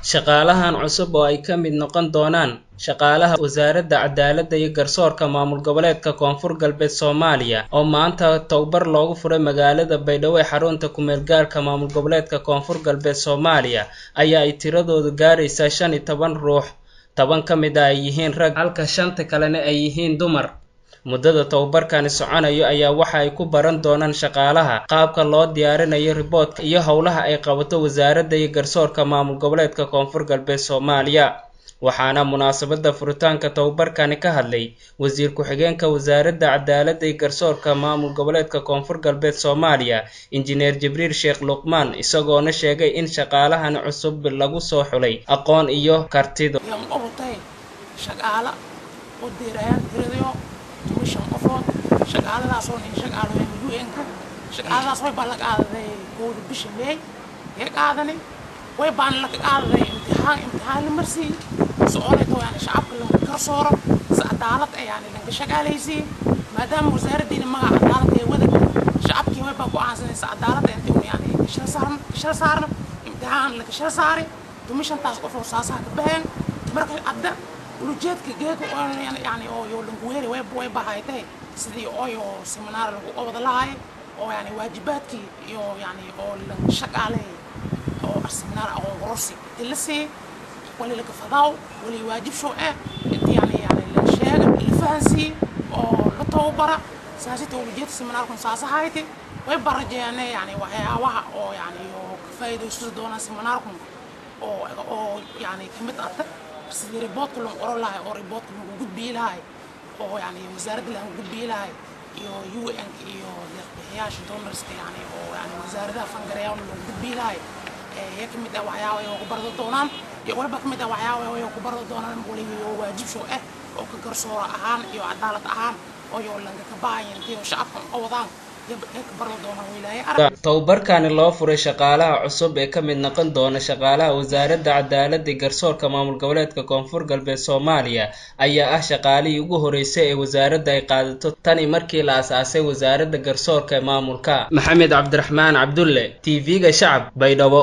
Shaqaalahan cusub oo ay ka mid noqon doonaan shaqaalaha Wasaaradda Cadaaladda iyo Garsoorka Maamul Goboleedka Koonfur Galbeed Soomaaliya oo maanta tababar loogu furay magaalada Baydhabo ee xarunta ku-meel gaarka Maamul Goboleedka Koonfur Galbeed Soomaaliya ayaa ay tiradoodu gaaraysaa 15 ruux, 10 ka mid ah ay yihiin rag halka 5 kalena ay yihiin dumar. Muddada tababarkani soconayo ayaa waxa ay ku baran doonaan shaqaalaha qaabka loo diyaarinayo riboodka iyo howlaha ay qabato Wasaaradda iyo Garsoorka Maamul Goboleedka Koonfur Galbeed Soomaaliya. Waxaana munaasabadda furitaanka tababarkani ka hadlay Wasiir Ku-xigeenka Wasaaradda Cadaaladda iyo Garsoorka Maamul Goboleedka Koonfur Galbeed Soomaaliya, Injineer Jibriil Sheekh Luqmaan, isagoona sheegay in shaqaalahan cusub lagu soo xulay aqoon iyo kartido. Shaqaala oo deerayaan tiradayo 15 qofood, shaqaaladaas oo nin shaqaalooyin UN-ka. Shaqaaladaas way baa la qaadaday 1-da bisha May yay qaadanay, way baana la qaadaday imtixaan, imtixaan la marsiiyey soconeeto, yani shacabka lagu garsooro si cadaalad ah, yani lanka shaqaalaysiiyey, maadaama wasaaraddiina magaca cadaalad ay wadagta. Shacabkii way baa go'aansanay si cadaalad ah intii un yani kashal saarno, kashal saarno imtixaan la kashal saaray. 15-taas qof oo saasaha ka baxeen. Marka hadda ulujeedka geeka oo yani oo yo languweeri way bahaytay sidii ooyo seminaar lagu qabada lahay oo yani waajibaadkii iyo yani oo lan shaqaalay oo seminaar aqoon kororsi inti la siiyey, wali laka fadaaw, wali waajib show eh inti yani la sheega, la fahansiiyey oo la tababara. Saasita ulujeedka seminaarkun saasa haytay. Way barajeene yani waxyaabaha oo yani oo ka faa'iidaysan doonaan seminaarkun oo yani kamid ah sidii riboodka loo qoran lahay oo riboodka lagu gudbiyi lahay oo yani wasaaradda lagu gudbiyi lahay iyo UN iyo deeq-bixiyaasha donorska, yani oo yani wasaaradaha fangareeya lagu gudbiyi lahay ee kamid ah waxyaaba ay ku bardo doonaan. Iyo waliba kamid ah waxyaaba ay ku bardo doonaan waliba iyo waajib show ah oo ka garsoor ahaan iyo cadaalad ahaan oo iyo lanka ka baahan intii oo shacabka u wadaan. Tababarkani loo furay shaqaalaha cusub ee ka mid noqon doona shaqaalaha Wasaaradda Cadaaladda iyo Garsoorka Maamul Goboleedka Koonfur Galbeed Soomaaliya ayaa ah shaqaalihii ugu horeysay ee wasaaradda ay qaadato tani markii la aasaasay Wasaaradda Garsoorka ee maamulka. Maxamed Cabdiraxmaan Cabdulle, TV-ga Shacab, Baydhabo.